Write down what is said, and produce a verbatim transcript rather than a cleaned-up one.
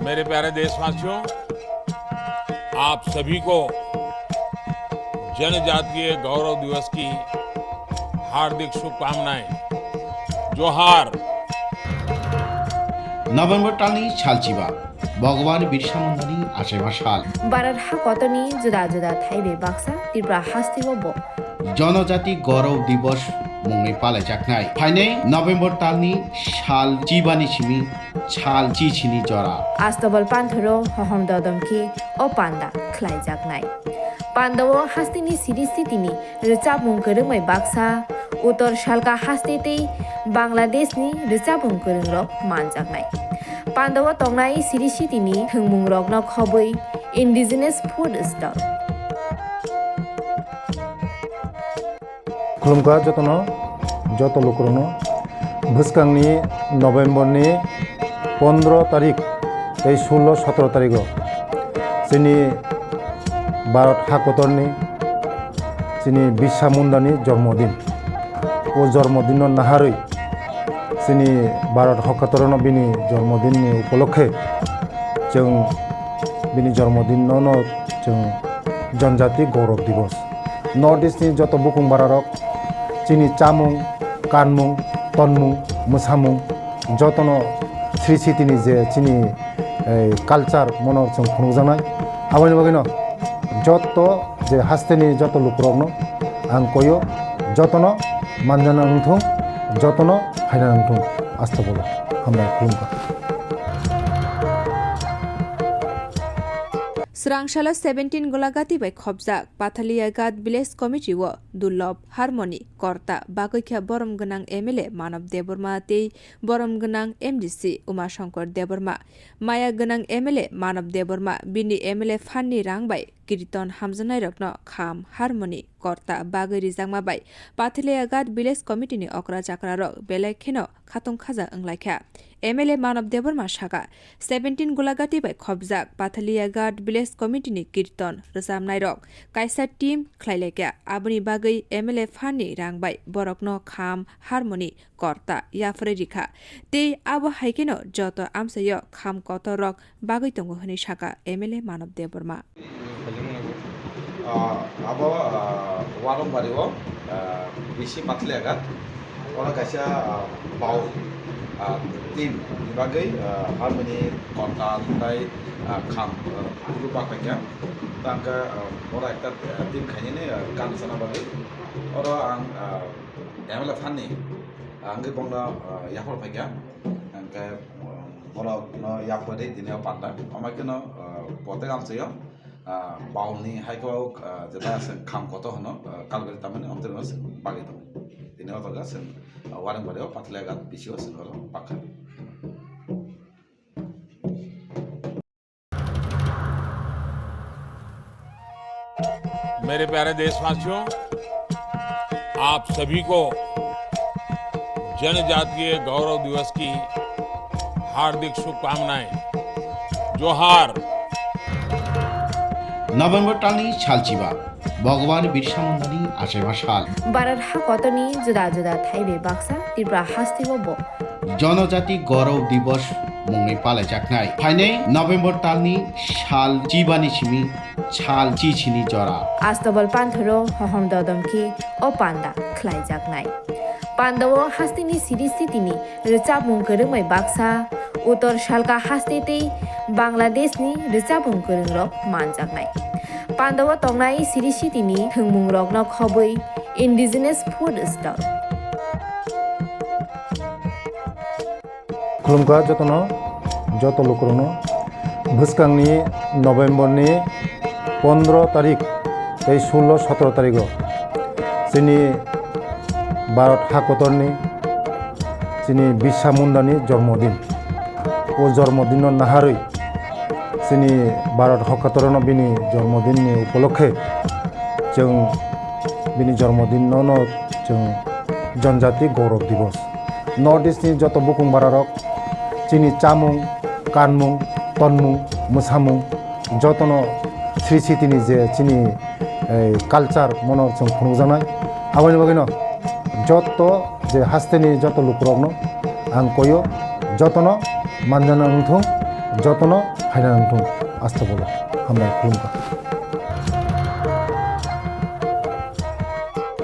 मेरे प्यारे देशवासियों, आप सभी को जनजातीय गौरव दिवस की हार्दिक शुभकामनाएं। जोहार। November talni salchiba, Bhagwan Birsa Mundani achaiba sal. Bharat hakotorni juda juda thaibai baksa Tripura hasteo bo Jonojati Gaurav Divas mungwi palaijaknai. Phainai November talni sal chibani simi sal chichini jora. Astobal panthoro hohom dodom khe o panda khlaijaknai. Pandao hasteni siri sitini rwchapmung kwrwngbai baksa, Uttor Salka haste tei Bangladeshni rwchapmung kwrwngrok manjaknai. Pandao tongnai siri sitini thwngmungrokno khobwi Indigenous Food Stall. Khulumkha jotono, joto lukurokno. Bwskangni November ni pondro tarik tei sullo sotro tarigo chini Bharat hakotorni chini Birsa Mundani jormodin. O jormodinno naharwi chini Bharat hakotorno bini jormodinni upolokhe chwng bini jormodinno no chwng Janjati Gaurav Divas. North East ni joto bukung bararok chini chamung, kanmung, tonmung, mwsamung jotono sri sitini je chini, eh, culture mono chwng phunukjaknai. Aboni bagwino joto je hasteni joto lukurokno ang koyo, jotono manjana wngthung, jotono phaina wngthung. Astagfirullah. Hambai khulumkha. Swrang salo seventeen Golagati bai khopjak Pathaliaghat Village Committee o Durlob Harmoni Korta, bagwi khe borom gwnang M L A Manob Debbarma tei borom gwnang M D C Umashankar Debbarma. Maya gwnang M L A Manob Debbarma bini M L A phanni rang bai kiriton hamjaknairokno kham, harmoni, korta bagwi rijakma bai Pathaliaghat Village Committee ni okra chakrarok belai kheno khatung khaja wnglaikha. M L A Manob Debbarma saka, seventeen Golagati bai khopjak Pathaliaghat Village Committee ni kirton rwchapnairok kaisa team khlailaikha, aboni bagwi M L A phanni rang bai borokno kham, harmoni, korta yapharwi rikha, tei abo hai kheno joto amchaio kham kotorrok bagwi tongo hwnwi saka M L A Manob Debbarma. Ah, abo, ah, Warong Bari o, ah, bisi Pathaliaghat, oro kaisa, ah, bau, ah, team ni bagwi, ah, harmoni, kortal, tei, ah, kham, ah, phuru bakhaikha. Tangkha, ah, oro ekta, ah, team khainani, ah, gan sana bagwi. Oro ang, ah, M L A phanni, ah, ang bongno, ah, yaphar phaikha. Hingkhe, ah, borokno yapharwi tini o panda. Omo kheno, ah, pote amchaio, ah, bauni hai khe, ah, jeta se kham koto hwno, ah, Kalgari tamani omtwino se bagwi tongo. Tini o jaga se, ah, Wareng Bari o Pathaliaghat bisi o se oro bakha. मेरे प्यारे देशवासियों, आप सभी को जनजातीय गौरव दिवस की हार्दिक शुभकामनाएं। जोहार। November talni salchiba, Bhagwan Birsa Mundani achaiba sal. Bharat hakotorni juda juda thaibai baksa Tripura hasteo bo Jonojati Gaurav Divas mungwi palaijaknai. Phainai November talni sal chibani simi sal chichini jora. Astobal panthoro hohom dodom khe o panda khlaijaknai. Pandao hasteni siri sitini rwchapmung kwrwngbai baksa, Uttor Salka haste tei Bangladeshni rwchapmung kwrwngrok manjaknai. Pandao tongnai siri sitini thwngmungrokno khobwi Indigenous Food Stall. Khulumkha jotono, joto lukurokno. Bwskangni November ni pondro tarik tei sullo sotro tarigo chini Bharat hakotorni chini Birsa Mundani jormodin. O jormodinno naharwi chini Bharat hakotorno bini jormodinni upolokhe chwng bini jormodinno no chwng Janjati Gaurav Divas. North East ni joto bukung bararok chini chamung, kanmung, tonmung, mwsamung jotono sri sitini je chini, eh, culture mono chwng phunukjaknai. Aboni bagwino joto je hasteni joto lukurokno ang koyo, jotono manjana wngthung, jotono phaina nangthung. Asta bolo. Hambai, khulumkha.